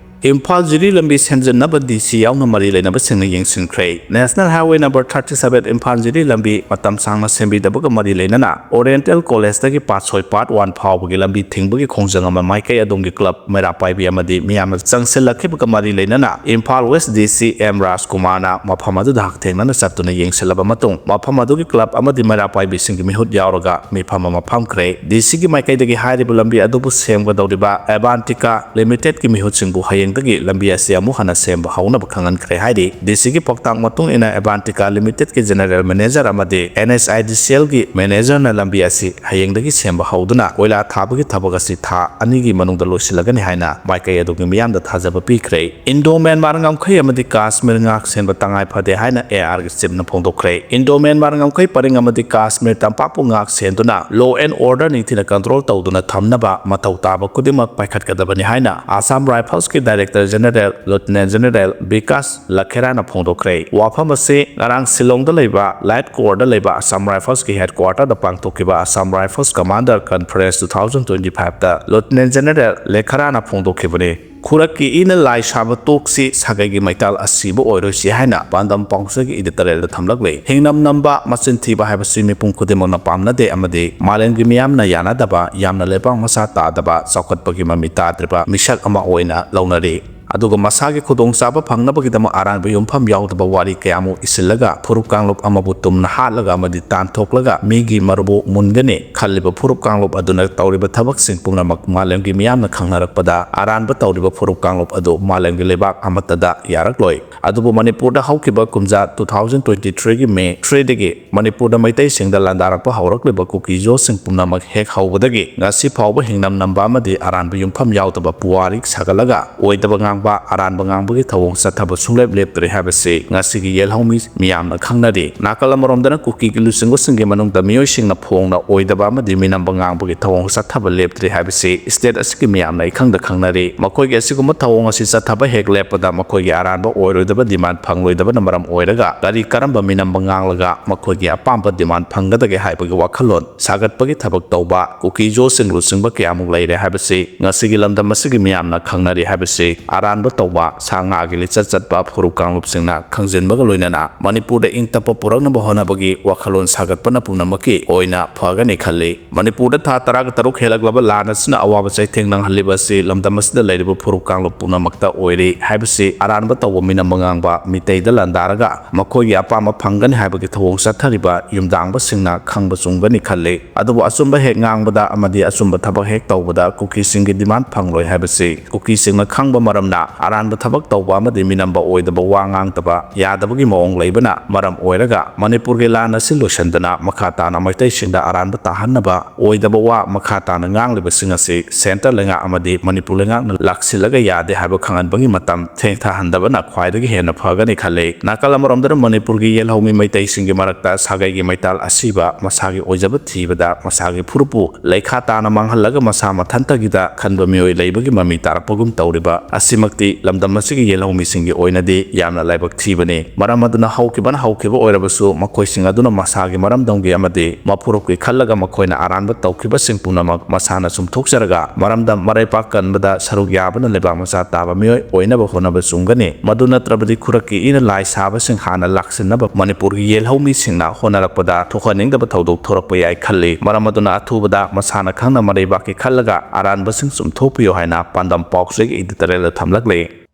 ꯏꯝꯐꯥꯜ ꯖꯤꯔꯤ ꯂꯝꯕꯤ ꯁꯦꯝꯖꯤꯟꯅꯕ ꯗꯤ ꯁꯤ ꯌꯥꯎꯅ ꯃꯔꯤ ꯂꯩꯅꯕꯁꯤꯡꯅ ꯌꯦꯡꯁꯤꯟꯈ꯭ꯔꯦ꯫ National Highway number thirty seven Imphal ꯖꯤꯔꯤ ꯂꯝꯕꯤ ꯃꯇꯝ ꯁꯥꯡꯅ ꯁꯦꯝꯕꯤꯗꯕꯒ ꯃꯔꯤ ꯂꯩꯅꯅ Oriental College ꯇꯒꯤ ꯄꯥꯠꯁꯣꯏ part one ꯐꯥꯎꯕꯒꯤ ꯂꯝꯕꯤ ꯊꯤꯡꯕꯒꯤ ꯈꯣꯡꯖꯪ ꯑꯃ ꯃꯥꯏꯀꯩ ꯑꯗꯣꯝꯒꯤ club ꯃꯩꯔꯥ ꯄꯥꯏꯕꯤ ꯑꯃꯗꯤ ꯃꯤꯌꯥꯝꯅ ꯆꯪꯁꯤꯜꯂꯛꯈꯤꯕꯒ ꯃꯔꯤ ꯂꯩꯅꯅ ꯏꯝꯐꯥꯜ West ꯗꯤ ꯁꯤ ꯑꯦꯝ ꯔꯥꯖꯀꯨꯃꯥꯔꯅ ꯃꯐꯝ ꯑꯗꯨꯗ ꯍꯛꯊꯦꯡꯅꯅ ꯆꯠꯇꯨꯅ ꯌꯦꯡꯁꯤꯜꯂꯕ ꯃꯇꯨꯡ ꯃꯐꯝ ꯑꯗꯨꯒꯤ club ꯑꯃꯗꯤ ꯃꯩꯔꯥ ꯄꯥꯏꯕꯤꯁꯤꯡꯒꯤ ꯃꯤꯍꯨꯠ ꯌꯥꯎꯔꯒ ꯃꯤꯐꯝ ꯑꯃ ꯐꯝꯈ꯭ꯔꯦ꯫ ꯗꯤ ꯁꯤꯒꯤ ꯃꯥꯏꯀꯩꯗꯒꯤ ꯍꯥꯏꯔꯤꯕ ꯂꯝꯕꯤ ꯑꯗꯨꯕꯨ ꯁꯦꯝꯒꯗꯧꯔꯤꯕ Avantika Limited ꯀꯤ ꯃꯤꯍꯨꯠꯁꯤꯡꯕꯨ ꯍꯌꯦꯡꯗꯒꯤ ꯂꯝꯕꯤ ꯑꯁꯤ ꯑꯃꯨꯛ ꯍꯟꯅ ꯁꯦꯝꯕ ꯍꯧꯅꯕ ꯈꯪꯍꯟꯈ꯭ꯔꯦ ꯍꯥꯏꯔꯤ꯫ ꯗꯤ ꯁꯤꯒꯤ ꯄꯥꯎꯇꯥꯛ ꯃꯇꯨꯡ ꯏꯟꯅ Avantika Limited ꯀꯤ General Manager ꯑꯃꯗꯤ N H I D C L ꯒꯤ manager ꯅ ꯂꯝꯕꯤ ꯑꯁꯤ ꯍꯌꯦꯡꯗꯒꯤ ꯁꯦꯝꯕ ꯍꯧꯗꯨꯅ ꯀꯣꯏꯂꯥ ꯊꯥꯕꯒꯤ ꯊꯕꯛ ꯑꯁꯤ ꯊꯥ ꯑꯅꯤꯒꯤ ꯃꯅꯨꯡꯗ ꯂꯣꯏꯁꯤꯜꯂꯒꯅꯤ ꯍꯥꯏꯅ ꯃꯥꯏꯀꯩ ꯑꯗꯨꯒꯤ ꯃꯤꯌꯥꯝꯗ ꯊꯥꯖꯕ ꯄꯤꯈ꯭ꯔꯦ꯫ Indo Myanmar ꯉꯝꯈꯩ ꯑꯃꯗꯤ ꯀꯥꯁꯃꯤꯔ ꯉꯥꯛ ꯁꯦꯟꯕ ꯇꯉꯥꯏ ꯐꯗꯦ ꯍꯥꯏꯅ A R ꯒꯤ chief ꯅ ꯐꯣꯡꯗꯣꯛꯈ꯭ꯔꯦ꯫ Indo Myanmar ꯉꯝꯈꯩ ꯄꯔꯤꯡ ꯑꯃꯗꯤ ꯀꯥꯁꯃꯤꯔ ꯇꯝꯄꯥꯛꯄꯨ ꯉꯥꯛ ꯁꯦꯟꯗꯨꯅ law and order ꯅꯤꯡꯊꯤꯅ control ꯇꯧꯗꯨꯅ ꯊꯝꯅꯕ ꯃꯊꯧ ꯇꯥꯕ ꯈꯨꯗꯤꯡꯃꯛ ꯄꯥꯏꯈꯠꯀꯗꯕꯅꯤ ꯍꯥꯏꯅ Assam Rifles ꯀꯤ Director General, Lieutenant General Vikas ꯂꯈꯦꯔꯥꯅ ꯐꯣꯡꯗꯣꯛꯈ꯭ꯔꯦ꯫ ꯋꯥꯐꯝ ꯑꯁꯤ ꯉꯔꯥꯡ ꯁꯤꯂꯣꯡꯗ ꯂꯩꯕ Light Corps ꯗ ꯂꯩꯕ Assam Rifles ꯀꯤ headquarter ꯗ ꯄꯥꯡꯊꯣꯛꯈꯤꯕ Assam Rifles Commander Conference two thousand twenty five ꯇ Lieutenant General ꯂꯦꯈꯔꯥꯅ ꯐꯣꯡꯗꯣꯛꯈꯤꯕꯅꯤ꯫ ꯈꯨꯔꯛꯀꯤ ꯏꯅ ꯂꯥꯏ ꯁꯥꯕ ꯇꯣꯛꯁꯤ, ꯁꯥꯒꯩꯒꯤ ꯃꯩꯇꯥꯜ ꯑꯁꯤꯕ ꯑꯣꯏꯔꯣꯏꯁꯤ ꯍꯥꯏꯅ ꯄꯥꯟꯗꯝ ꯄꯥꯎꯆꯦꯒꯤ editorial ꯗ ꯊꯝꯂꯛꯂꯤ꯫ ꯍꯤꯡꯅꯝ ꯅꯝꯕ, ꯃꯆꯤꯟ ꯊꯤꯕ ꯍꯥꯏꯕꯁꯤ ꯃꯤꯄꯨꯝ ꯈꯨꯗꯤꯡꯃꯛꯅ ꯄꯥꯝꯅꯗꯦ ꯑꯃꯗꯤ ꯃꯥꯂꯦꯝꯒꯤ ꯃꯤꯌꯥꯝꯅ ꯌꯥꯅꯗꯕ, ꯌꯥꯝꯅ ꯂꯩꯕꯥꯛ ꯃꯆꯥ ꯇꯥꯗꯕ, ꯆꯥꯎꯈꯠꯄꯒꯤ ꯃꯃꯤ ꯇꯥꯗ꯭ꯔꯤꯕ ꯃꯤꯁꯛ ꯑꯃ ꯑꯣꯏꯅ ꯂꯧꯅꯔꯤ꯫ ꯑꯗꯨꯒ ꯃꯁꯥꯒꯤ ꯈꯨꯗꯣꯡꯆꯥꯕ ꯐꯪꯅꯕꯒꯤꯗꯃꯛ ꯑꯔꯥꯟꯕ ꯌꯨꯝꯐꯝ ꯌꯥꯎꯗꯕ ꯋꯥꯔꯤ ꯀꯌꯥꯃꯨꯛ ꯏꯁꯤꯜꯂꯒ ꯐꯨꯔꯨꯞ ꯀꯥꯡꯂꯨꯞ ꯑꯃꯕꯨ ꯇꯨꯝꯅ ꯍꯥꯠꯂꯒ ꯑꯃꯗꯤ ꯇꯥꯟꯊꯣꯛꯂꯒ ꯃꯤꯒꯤ ꯃꯔꯨꯕꯨ ꯃꯨꯟꯒꯅꯤ ꯈꯜꯂꯤꯕ ꯐꯨꯔꯨꯞ ꯀꯥꯡꯂꯨꯞ ꯑꯗꯨꯅ ꯇꯧꯔꯤꯕ ꯊꯕꯛꯁꯤꯡ ꯄꯨꯝꯅꯃꯛ ꯃꯥꯂꯦꯝꯒꯤ ꯃꯤꯌꯥꯝꯅ ꯈꯪꯅꯔꯛꯄꯗ ꯑꯔꯥꯟꯕ ꯇꯧꯔꯤꯕ ꯐꯨꯔꯨꯞ ꯀꯥꯡꯂꯨꯞ ꯑꯗꯨ ꯃꯥꯂꯦꯝꯒꯤ ꯂꯩꯕꯥꯛ ꯑꯃꯠꯇꯗ ꯌꯥꯔꯛꯂꯣꯏ꯫ ꯑꯗꯨꯕꯨ ꯃꯅꯤꯄꯨꯔꯗ ꯍꯧꯈꯤꯕ ꯀꯨꯝꯖꯥ two thousand twenty three ꯒꯤ May three ꯗꯒꯤ ꯃꯅꯤꯄꯨꯔꯗ ꯃꯩꯇꯩꯁꯤꯡꯗ ꯂꯥꯟꯗꯥꯔꯛꯄ ꯍꯧꯔꯛꯂꯤꯕ ꯀꯨꯀꯤꯖꯣꯁꯤꯡ ꯄꯨꯝꯅꯃꯛ ꯍꯦꯛ ꯍꯧꯕꯗꯒꯤ ꯉꯁꯤ ꯐꯥꯎꯕ ꯍꯤꯡꯅꯝ ꯅꯝꯕ ꯑꯃꯗꯤ ꯑꯔꯥꯟꯕ ꯌꯨꯝꯐꯝ ꯌꯥꯎꯗꯕ ꯄꯨꯋꯥꯔꯤ ꯁꯥꯒꯠꯂꯒ ꯑꯣꯏꯗꯕ ꯉꯥꯡꯕ ꯄ ꯑꯔꯥꯟꯕ ꯉꯥꯡꯕꯒꯤ ꯊꯧꯑꯣꯡ ꯆꯠꯊꯕ ꯁꯨꯡꯂꯦꯞ ꯂꯦꯞꯇ꯭ꯔꯦ ꯍꯥꯏꯕꯁꯤ ꯉꯁꯤꯒꯤ ꯌꯦꯜꯍꯧꯃꯤ ꯃꯤꯌꯥꯝꯅ ꯈꯪꯅꯔꯤ꯫ ꯅꯥꯀꯜ ꯑꯃꯔꯣꯝꯗꯅ ꯀꯨꯀꯤꯒꯤ ꯂꯨꯆꯤꯡꯕꯁꯤꯡꯒꯤ ꯃꯅꯨꯡꯗ ꯃꯤꯑꯣꯏꯁꯤꯡꯅ ꯐꯣꯡꯅ ꯑꯣꯏꯗꯕ ꯑꯃꯗꯤ ꯃꯤꯅꯝꯕ ꯉꯥꯡꯕꯒꯤ ꯊꯧꯑꯣꯡ ꯆꯠꯊꯕ ꯂꯦꯞꯇ꯭ꯔꯤ ꯍꯥꯏꯕꯁꯤ state ꯑꯁꯤꯒꯤ ꯃꯤꯌꯥꯝꯅ ꯏꯈꯪꯗ ꯈꯪꯅꯔꯤ꯫ ꯃꯈꯣꯏꯒꯤ ꯑꯁꯤꯒꯨꯝꯕ ꯊꯧꯑꯣꯡ ꯑꯁꯤ ꯆꯠꯊꯕ ꯍꯦꯛ ꯂꯦꯞꯄꯗ ꯃꯈꯣꯏꯒꯤ ꯑꯔꯥꯟꯕ ꯑꯣꯏꯔꯣꯏꯗꯕ demand ꯐꯪꯂꯣꯏꯗꯕꯅ ꯃꯔꯝ ꯑꯣꯏꯔꯒ ꯀꯔꯤ ꯀꯔꯝꯕ ꯃꯤꯅꯝꯕ ꯉꯥꯡꯂꯒ ꯃꯈꯣꯏꯒꯤ ꯑꯄꯥꯝꯕ demand ꯐꯪꯒꯗꯒꯦ ꯍꯥꯏꯕꯒꯤ ꯋꯥꯈꯜꯂꯣꯟ ꯁꯥꯒꯠꯄꯒꯤ ꯊꯕꯛ ꯇꯧꯕ ꯀꯨꯀꯤ ꯖꯣꯁꯤꯡ ꯂꯨꯆꯤꯡꯕ ꯀꯌꯥꯃꯨꯛ ꯂꯩꯔꯦ ꯍꯥꯏꯕꯁꯤ ꯉꯁꯤꯒꯤ ꯂꯝꯗꯝ ꯑꯁꯤꯒꯤ ꯃꯤꯌꯥꯝꯅ ꯈꯪꯅꯔꯤ ꯍꯥꯏꯕꯁꯤ ꯑꯔꯥꯟꯕ ꯇꯧꯕ ꯁꯥ ꯉꯥꯒꯤ ꯂꯤꯆꯠ ꯆꯠꯄ ꯐꯨꯔꯨꯞ ꯀꯥꯡꯂꯨꯞꯁꯤꯡꯅ ꯈꯪꯖꯤꯟꯕꯒ ꯂꯣꯏꯅꯅ ꯃꯅꯤꯄꯨꯔꯗ ꯏꯪ ꯇꯞꯄ ꯄꯨꯔꯛꯅꯕ ꯍꯣꯠꯅꯕꯒꯤ ꯋꯥꯈꯜꯂꯣꯟ ꯁꯥꯒꯠꯄꯅ ꯄꯨꯝꯅꯃꯛꯀꯤ ꯑꯣꯏꯅ ꯐꯒꯅꯤ ꯈꯜꯂꯤ꯫ ꯃꯅꯤꯄꯨꯔꯗ ꯊꯥ ꯇꯔꯥꯒ ꯇꯔꯨꯛ ꯍꯦꯜꯂꯛꯂꯕ ꯂꯥꯟ ꯑꯁꯤꯅ ꯑꯋꯥꯕ ꯆꯩꯊꯦꯡ ꯅꯪꯍꯜꯂꯤꯕ ꯑꯁꯤ ꯂꯝꯗꯝ ꯑꯁꯤꯗ ꯂꯩꯔꯤꯕ ꯐꯨꯔꯨꯞ ꯀꯥꯡꯂꯨꯞ ꯄꯨꯝꯅꯃꯛꯇ ꯑꯣꯏꯔꯤ ꯍꯥꯏꯕꯁꯤ ꯑꯔꯥꯟꯕ ꯇꯧꯕ ꯃꯤꯅꯝꯕ ꯉꯥꯡꯕ ꯃꯤꯇꯩꯗ ꯂꯥꯟꯗꯥꯔꯒ ꯃꯈꯣꯏꯒꯤ ꯑꯄꯥꯝꯕ ꯐꯪꯒꯅꯤ ꯍꯥꯏꯕꯒꯤ ꯊꯧꯑꯣꯡ ꯆꯠꯊꯔꯤꯕ ꯌꯨꯝꯗꯥꯡꯕꯁꯤꯡꯅ ꯈꯪꯕ ꯆꯨꯝꯒꯅꯤ ꯈꯜꯂꯤ꯫ ꯑꯗꯨꯕꯨ ꯑꯆꯨꯝꯕ ꯍꯦꯛ ꯉꯥꯡꯕꯗ ꯑꯃꯗꯤ ꯑꯆꯨꯝꯕ ꯊꯕꯛ ꯍꯦꯛ ꯇꯧꯕꯗ ꯀꯨꯀꯤꯁꯤꯡꯒꯤ demand ꯐꯪꯂꯣꯏ ꯍꯥꯏꯕꯁꯤ ꯀꯨꯀꯤꯁꯤꯡꯅ ꯈꯪꯕ ꯃꯔꯝꯅ ꯑꯔꯥꯟꯕ ꯊꯕꯛ ꯇꯧꯕ ꯑꯃꯗꯤ ꯃꯤꯅꯝꯕ ꯑꯣꯏꯗꯕ ꯋꯥ ꯉꯥꯡꯗꯕ ꯌꯥꯗꯕꯒꯤ ꯃꯑꯣꯡ ꯂꯩꯕꯅ ꯃꯔꯝ ꯑꯣꯏꯔꯒ ꯃꯅꯤꯄꯨꯔꯒꯤ ꯂꯥꯟ ꯑꯁꯤ ꯂꯣꯏꯁꯤꯟꯗꯅ ꯃꯈꯥ ꯇꯥꯅ ꯃꯩꯇꯩꯁꯤꯡꯗ ꯑꯔꯥꯟꯕ ꯇꯥꯍꯟꯅꯕ ꯑꯣꯏꯗꯕ ꯋꯥ ꯃꯈꯥ ꯇꯥꯅ ꯉꯥꯡꯂꯤꯕꯁꯤꯡ ꯑꯁꯤ centre ꯂꯩꯉꯥꯛ ꯑꯃꯗꯤ ꯃꯅꯤꯄꯨꯔ ꯂꯩꯉꯥꯛꯅ ꯂꯥꯛꯁꯤꯜꯂꯒ ꯌꯥꯗꯦ ꯍꯥꯏꯕ ꯈꯪꯍꯟꯕꯒꯤ ꯃꯇꯝ ꯊꯦꯡꯊꯍꯟꯗꯕꯅ ꯈ꯭ꯋꯥꯏꯗꯒꯤ ꯍꯦꯟꯅ ꯐꯒꯅꯤ ꯈꯜꯂꯤ꯫ ꯅꯥꯀꯜ ꯑꯃꯔꯣꯝꯗꯅ ꯃꯅꯤꯄꯨꯔꯒꯤ ꯌꯦꯜꯍꯧꯃꯤ ꯃꯩꯇꯩꯁꯤꯡꯒꯤ ꯃꯔꯛꯇ ꯁꯥꯒꯩꯒꯤ ꯃꯩꯇꯥꯜ ꯑꯁꯤꯕ ꯃꯁꯥꯒꯤ ꯑꯣꯏꯖꯕ ꯊꯤꯕꯗ ꯃꯁꯥꯒꯤ ꯐꯨꯔꯨꯞꯄꯨ ꯂꯩꯈꯥ ꯇꯥꯅ ꯃꯥꯡꯍꯜꯂꯒ ꯃꯁꯥ ꯃꯊꯟꯇꯒꯤꯗ ꯈꯟꯕ ꯃꯤꯑꯣꯏ ꯂꯩꯕꯒꯤ ꯃꯃꯤ ꯇꯥꯔꯛꯄꯒꯨꯝ ꯇꯧꯔꯤꯕ ꯑꯁꯤꯃꯛꯇꯤ ꯂꯝꯗꯝ ꯑꯁꯤꯒꯤ ꯌꯦꯜꯍꯧꯃꯤꯁꯤꯡꯒꯤ ꯑꯣꯏꯅꯗꯤ ꯌꯥꯝꯅ ꯂꯥꯏꯕꯛ ꯊꯤꯕꯅꯤ꯫ ꯃꯔꯝ ꯑꯗꯨꯅ ꯍꯧꯈꯤꯕꯅ ꯍꯧꯈꯤꯕ ꯑꯣꯏꯔꯕꯁꯨ ꯃꯈꯣꯏꯁꯤꯡ ꯑꯗꯨꯅ ꯃꯁꯥꯒꯤ ꯃꯔꯝꯗꯝꯒꯤ ꯑꯃꯗꯤ ꯃꯐꯨꯔꯨꯞꯀꯤ ꯈꯜꯂꯒ ꯃꯈꯣꯏꯅ ꯑꯔꯥꯟꯕ ꯇꯧꯈꯤꯕꯁꯤꯡ ꯄꯨꯝꯅꯃꯛ ꯃꯁꯥꯅ ꯆꯨꯝꯊꯣꯛꯆꯔꯒ ꯃꯔꯝꯗꯝ ꯃꯔꯩꯄꯥꯛ ꯀꯟꯕꯗ ꯁꯔꯨꯛ ꯌꯥꯕꯅ ꯂꯩꯕꯥꯛ ꯃꯆꯥ ꯇꯥꯕ ꯃꯤꯑꯣꯏ ꯑꯣꯏꯅꯕ ꯍꯣꯠꯅꯕ ꯆꯨꯝꯒꯅꯤ꯫ ꯃꯗꯨ ꯅꯠꯇ꯭ꯔꯕꯗꯤ ꯈꯨꯔꯛꯀꯤ ꯏꯅ ꯂꯥꯏ ꯁꯥꯕꯁꯤꯡ ꯍꯥꯟꯅ ꯂꯥꯛꯁꯤꯟꯅꯕ ꯃꯅꯤꯄꯨꯔꯒꯤ ꯌꯦꯜꯍꯧꯃꯤꯁꯤꯡꯅ ꯍꯣꯠꯅꯔꯛꯄꯗ ꯊꯣꯛꯍꯟꯅꯤꯡꯗꯕ ꯊꯧꯗꯣꯛ ꯊꯣꯔꯛꯄ ꯌꯥꯏ ꯈꯜꯂꯤ꯫ ꯃꯔꯝ ꯑꯗꯨꯅ ꯑꯊꯨꯕꯗ ꯃꯁꯥꯅ ꯈꯪꯅ ꯃꯔꯩꯕꯥꯛꯀꯤ ꯈꯜꯂꯒ ꯑꯔꯥꯟꯕꯁꯤꯡ ꯆꯨꯝꯊꯣꯛꯄꯤꯌꯨ ꯍꯥꯏꯅ ꯄꯥꯟꯗꯝ ꯄꯥꯎꯆꯦꯒꯤ editorial ꯊꯝꯂꯛꯂꯤ꯫